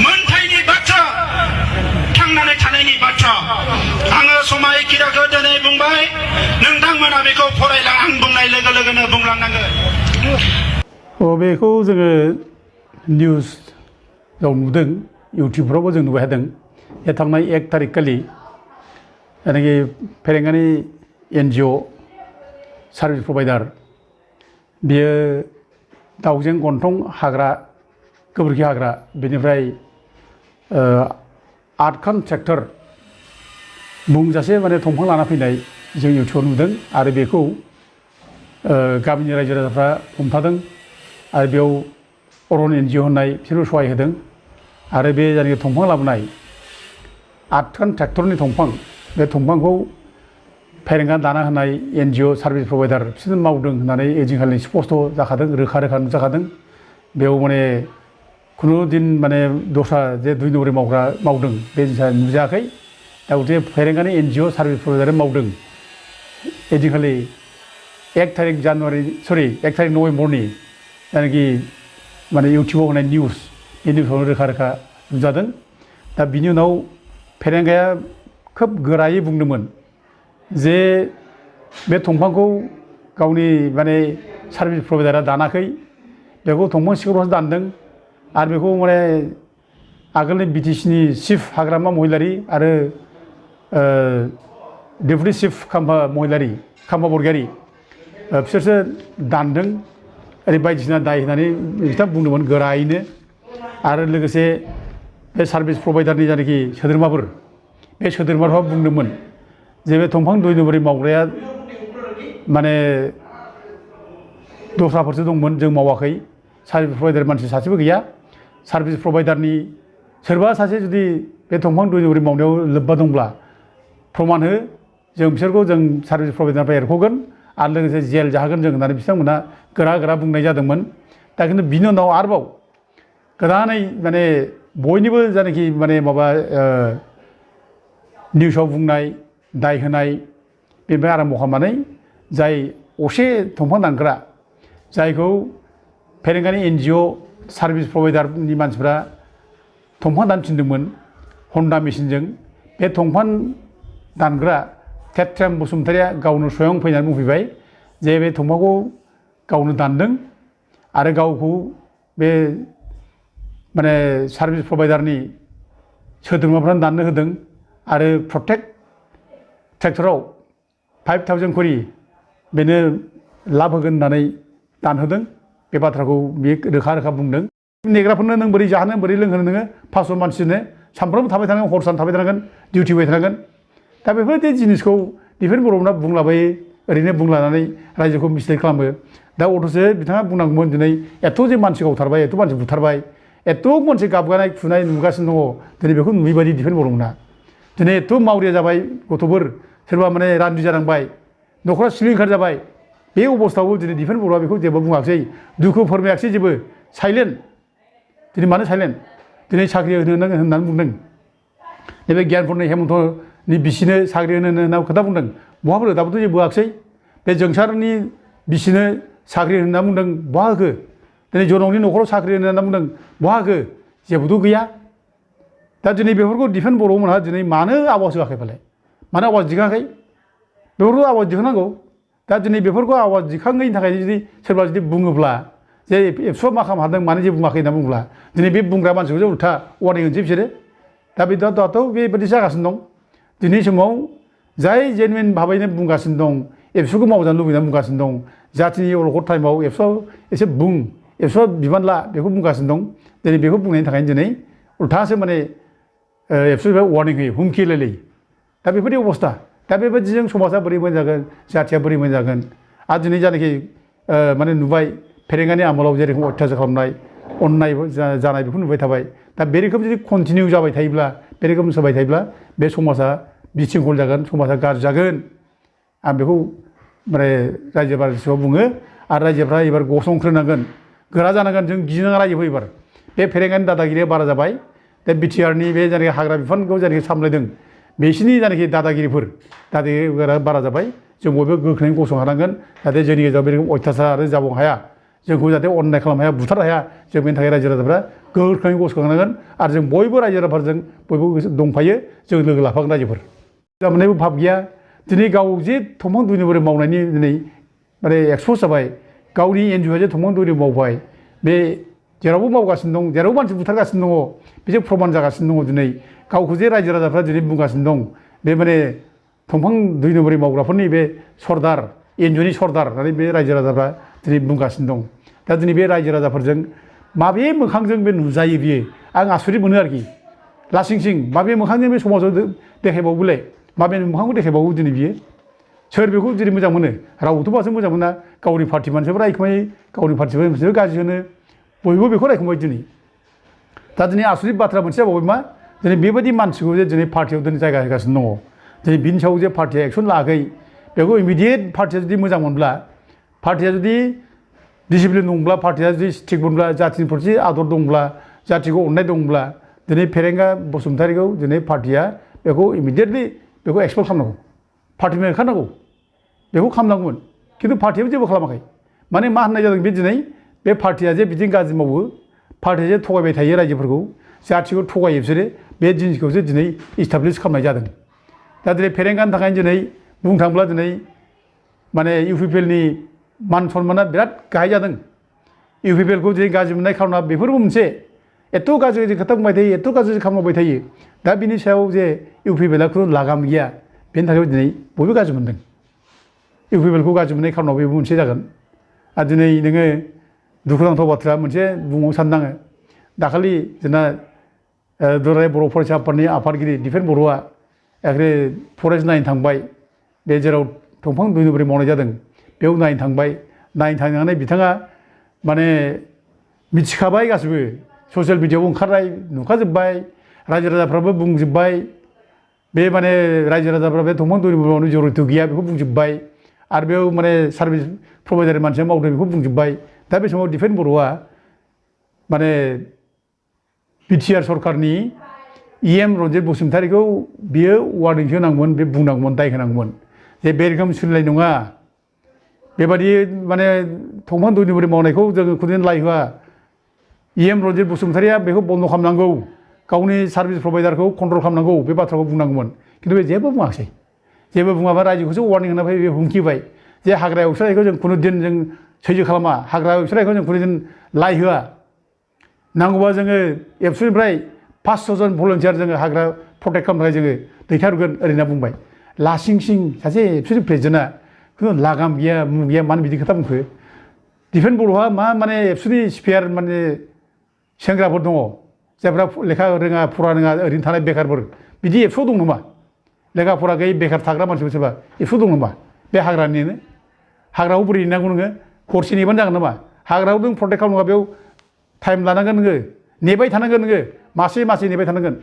मोनथायनि बाथ्रा थांनानै थानायनि बाथ्रा आङो समाय खिराखौ दिनै बुंबाय नोंथांमोना बेखौ फरायलां आं बुंनाय लोगो लोगोनो बुंलांनांगोन बेखौ जोङो निउसाव नुदों इउटुबफ्रावबो जों नुबाय थादों थांनाय 1 तारिख खालि जायनाखि फेरेंगानि NGO सार्भिस प्रभाइडार बियो दाउजें गन्थं हाग्रा गोबोरखि हाग्रा बेनिफ्राय 8खान ट्रेक्टर बुंजासे माने दंफां लाना फैनाय जों इउटुबाव नुदों आरो बेखौ गामिनि रायजो राजाफ्रा हमथादों आरो बेयाव अरन NGO होननाय बिसोरबो सहाय होदों आरो बे जायनाखि दंफां लाबोनाय 8खान ट्रेक्टरनि दंफां बे दंफांखौ फेरेंगा दाना होनाय NGO सार्भिस प्रभाइडार बिसोर मावदों होननानै ओइदिनखालि स्पष्ट जाखादों रोखा रोखा नुजाखादों बेयाव माने खुनु दिन माने दस्रा जे 2 नम्बरि मावग्रा मावदों बे जिनिसा नुजायाखै दा गथे फेरेंगानि NGO सार्भिस प्रभाइडार मावदों ओइदिनखालि 1 तारिख नभेम्बरनि जायनाखि माने इउटुबाव होनाय निउस बे निउसावनो रोखा रोखा नुजादों दा बिनि उनाव फेरेंगाया खोब गोरायै बुंदोंमोन जे बे दंफांखौ गावनि माने सार्भिस प्रभाइडारा दानाखै बेखौ दंफां सिखावफ्रासो दानदों आरो बेखौ माने आगोलनि BTCनि चिफ हाग्रामा महिलारि आरो डेपुटि चिफ खाम्फा बरगयारि बिसोरसो दानदों ओरै बायदिसिना दाय होननानै बिथाङा बुंदोंमोन गोरायैनो आरो लोगोसे बे सार्भिस प्रभाइडारनि जायनाखि सोद्रोमाफोर बे सोद्रोमाफ्रा बुंदोंमोन जे बे दंफां 2 नम्बरि मावग्राया माने दस्राफोरसो दंमोन जों मावाखै सार्भिस प्रभाइडार मानसि सासेबो गैया सार्भिस प्रभाइडारनि सोरबा सासे जुदि बे दंफां 2 नम्बरि मावनायाव लोब्बा दंब्ला प्रमान हो जों बिसोरखौ जों सार्भिस प्रभाइडारनिफ्राय एरख'गोन आरो लोगोसे जेल जाहोगोन जों होननानै बिथांमोना गोरा बुंनाय जादोंमोन दा खिन्थु बिनि उनाव आरोबाव गोदानै माने बयनिबो जायनाखि माने माबा निउसाव बुंनाय दाय होनाय बेनिफ्राय आराम्भ खालामनानै जाय असे दंफां दानग्रा जायखौ फेरेंगानि NGO सार्भिस प्रभाइडारनि मानसिफ्रा दंफां दानफिनदोंमोन हन्डा मेसिनजों बे दंफां दानग्रा थेट्राम बसुमतारिया गावनो स्वयं फैनानै बुंफैबाय जे बे दंफांखौ गावनो दानदों आरो गावखौ बे माने सार्भिस प्रभाइडारनि सोद्रोमाफ्रानो दाननो होदों आरो प्रत्येक ट्रेक्टराव 5000 खरि बेनो लाब होगोन होननानै दानहोदों बे बाथ्राखौ बे रोखा बुंदों नेग्राफोरनो नों बोरै जाहोनो बोरै लोंहोनो नोङो 500 मानसिनो सानफ्रोमबो थाबाय थानांगोन हर सान थाबाय थानांगोन डिउटि होबाय थानांगोन दा बेफोरबायदि जिनिसखौ दिफेन्स बर'फोरा बुंलाबायो ओरैनो बुंलानानै रायजोखौ मिसलिड खालामो दा अथ'सो बिथाङा बुंनांगौमोन दिनै एथ' जे मानसि गावथारबाय एथ' मानसि बुथारबाय एथ' मानसि गाबगानाय खुनाय नुगासिनो दङ दिनै बेखौ नुयैबायदि दिफेन्स बर'मोना दिनै एथ' मावरिया जाबाय गथ'फोर सोरबा माने रान्दि जानांबाय न'खरा सिलिंखार जाबाय बे अबस्थायाव दिनै दिफेन्स बर'आ बेखौ जेबो बुङाखिसै दुखु फोरमायाखिसै जेबो साइलेन्ट दिनै मानो साइलेन्ट दिनै साख्रि होनो होननानै बुंदों नैबे गियानफोरनि हेमन्तनि बिसिनो साख्रि होनो होनना खोथा बुंदों बहाबो दाबोथ' जेबो होआखिसै बे जोंसारनि बिसिनो साख्रि होनना बुंदों बहा होखो दिनै जनकनि न'खराव साख्रि होनना बुंदों बहा होखो जेबोथ' गैया दा दिनै बेफोरखौ दिफेन्स बर'मोनहा दिनै मानो आवाज होआखै फालाय मानो आवाज दिखाङाखै बेफोरखौ आवाज दिखांनांगौ दा दिनै बेफोरखौ आवाज दिखाङैनि थाखाय जुदि सोरबा जुदि बुङोब्ला जे एबसुआ मा खालामनो हादों मानो जेबो बुङाखै होनना बुङोब्ला दिनै बे बुंग्रा मानसिखौसो उल्था वार्निं होनोसै बिसोरो दा बे दाथ' बेबायदि जागासिनो दं दिनै समाव जाय जेनुइन भाबैनो बुंगासिनो दं एबसुखौ मावजानो लुबैनानै बुंगासिनो दं जातिनि अलखद टाइमाव एबसुआ एसे बुं एबसुआ बिबान ला बेखौ बुंगासिनो दं दिनै बेखौ बुंनायनि थाखायनो दिनै उल्थासो माने एबसुनिफ्राय वार्निं होयो हुमखि होलायलायो दा बेफोरबायदि अबस्था दा बेबायदिजों समाजा बोरै मोजां जागोन जाथिया बोरै मोजां जागोन आरो दिनै जानाखि माने नुबाय फेरेंगानि आमोलाव जेरखम अयथासार खालामनाय अननाय जानाय बेखौ नुबाय थाबाय दा बे रोखोम जुदि कन्टिनिउ जाबाय थायोब्ला बे रोखोम जाबाय थायोब्ला बे समाजा बिसिंखल जागोन समाजा गाज्रि जागोन आं बेखौ माने रायजो राजायाव बुङो आरो रायजोफ्रा एबार गसंख्रोनांगोन गोरा जानांगोन जों गिनाङा रायजोखौ एबार बे फेरेंगानि दादागिरिया बारा जाबाय दा बिटिआरनि बे जायनाखि हाग्रा बिफानखौ जायनाखि सामलायदों बिसिनि जायनाखि दादागिरिफोरा बारा जाबाय जों बयबो गोख्रोङै गसंहानांगोन जाहाथे जोंनि गेजेराव बे रोखोम अयथासार आरो जाबावनो हाया जोंखौ जाहाथे अननाय खालामनो हाया बुथारनो हाया जों बेनि थाखाय रायजो राजाफ्रा गोख्रोङै गसंखानांगोन आरो जों बयबो रायजो राजाफोरजों बयबो दंफायो जों लोगो लाफागोन रायजोफोर जामोननायबो भाब गैया दिनै गाव जे थमं दुनिबोरै मावनायनि दिनै माने एक्सप'ज जाबाय गावनि एनजिअ'आ जे थमं दुनि मावबाय बे जेरावबो मावगासिनो दं जेरावबो मानसि बुथारगासिनो दङ बेजों प्रमान जागासिनो दङ दिनै गावखौ जे रायजो राजाफ्रा दिनै बुंगासिनो दं बे माने दंफां दुइ नम्बरि मावग्राफोरनि बे सरदार एनजिअ'नि सरदार होननानै बे रायजो राजाफ्रा दिनै बुंगासिनो दं दा दिनै बे रायजो राजाफोरजों माबे मोखांजों बे नुजायो बियो आं आसरित मोनो आरोखि लासिं सिं माबे मोखांजों बे समाजाव देखायबावो बेलाय माबे मोखांखौ देखायबावो दिनै बियो सोर बेखौ दिनै मोजां मोनो रावबोथ' मासो मोजां मोना गावनि पार्टि मानसिफोरा रायखुमायो गावनि पार्टि मानसिफोरा गाज्रि होनो बयबो बेखौ रायखुमायो दिनै दा दिनै आसरित बाथ्रा मोनसे जाबावबाय मा दिनै बेबायदि मानसिखौ जे दिनै पार्टियाव दिनै जायगा होगासिनो दङ दिनै बिनि सायाव जे पार्टिया एक्सन लायाखै बेखौ इमिडियेट पार्टिया जुदि मोजां मोनब्ला पार्टिया जुदि डिसिप्लिन दंब्ला पार्टिया जुदि स्ट्रिक्ट मोनब्ला जाथिनि प्रति आदर दंब्ला जाथिखौ अननाय दंब्ला दिनै फेरेंगा बसुमतारीखौ दिनै पार्टिया बेखौ इमिडियेटलि बेखौ एक्सपेल खालामनांगौ पार्टिनिफ्राय ओंखारनांगौ बेखौ खालामनांगौमोन खिन्थु पार्टियाबो जेबो खालामाखै माने मा होननाय जादों बे दिनै बे पार्टिया जे बिदिनो गाज्रि मावो पार्टिया जे थगायबाय थायो रायजोफोरखौ जाथिखौ थगायो बिसोरो बे जिनिसखौसो दिनै इस्टाब्लिस खालामनाय जादों दा दिनै फेरेंगानि थाखायनो दिनै बुंनो थाङोब्ला दिनै माने इउ पि पि एलनि मान सन्माना बिराद गाहाय जादों इउ पि पि एलखौ दिनै गाज्रि मोननाय खार'ना बेफोरबो मोनसे एथ' गाज्रि गाज्रि खोथा बुंबाय थायो एथ' गाज्रि खामानि मावबाय थायो दा बिनि सायाव जे इउ पि पि एलआ खुनु लागाम गैया बेनि थाखाय दिनै बयबो गाज्रि मोनदों इउ पि पि एलखौ गाज्रि मोननाय खार'नाव बेबो मोनसे जागोन आरो दिनै नोङो दुखुनांथाव बाथ्रा मोनसे बुंबावनो सानदों आङो दाखालि जोंना दुलाराय बर' फरायसा आफादनि आफादगिरि दिपेन बर'आ एखे फरेस्ट नायनो थांबाय बे जेराव दंफां दुइ नम्बरि मावनाय जादों बेयाव नायनो थांबाय नायनो थांनानै बिथाङा माने मिथिखाबाय गासिबो ससियेल मिडियाआव ओंखारनाय नुखाजोब्बाय रायजो राजाफ्राबो बुंजोब्बाय बे माने रायजो राजाफ्रा बे दंफां दुइ नम्बरि मावनो जरैथ' गैया बेखौ बुंजोब्बाय आरो बेयाव माने सार्भिस प्रभाइडार मानसिया मावदों बेखौ बुंजोब्बाय दा बे समाव दिपेन बर'आ माने बिटिआर सरकारनि EM रन्जित बसुमतारीखौ बियो वार्निंसो होनांगौमोन बे बुंनांगौमोन दाय होनांगौमोन जे बे रोखोम सोलिनाय नङा बेबादि माने दंफां दुइ नम्बरि मावनायखौ जोङो खुनु लाय होआ EM रन्जित बसुमतारीया बेखौ बन्द' खालामनांगौ गावनि सार्भिस प्रभाइडारखौ कन्ट्रल खालामनांगौ बे बाथ्राखौ बुंनांगौमोन खिन्थु बे जेबो बुङासै जेबो बुङाबा रायजोखौसो वार्निं होना फैबाय हुमखिबाय जे हाग्रा एवस्रांनायखौ जों खुनु दिन जों सैज्य खालामा हाग्रा एवस्रांनायखौ जों खुनु दिन लाय होआ नांगौबा जोङो एबसुनिफ्राय 500 जन भलन्टियार जोङो हाग्रा प्रटेक्ट खालामनो थाखाय जोङो दैथायहरगोन ओरैना बुंबाय लासिं सिं सासे एबसुनि प्रेसिडेन्टआ खुनु लागाम गैया मुं गैया मानो बिदि खोथा बुंखो दिपेन बर'आ मा माने एबसुनि स्पेयार माने सेंग्राफोर दङ जायफ्रा लेखा रोङा फरा रोङा ओरैनो थानाय बेखारफोर बिदि एबसुआव दं नामा लेखा फरा गैयै बेखार थाग्रा मानसिफोर सोरबा एबसुआव दं नामा बे हाग्रानिनो हाग्राखौ बोरै नेनांगौ नोङो हरसे नेबानो जागोन नामा हाग्राखौ नों प्रटेक्ट खालामोबा बेयाव टाइम लानांगोन नोङो नेबाय थानांगोन नोङो मासे मासे नेबाय थानांगोन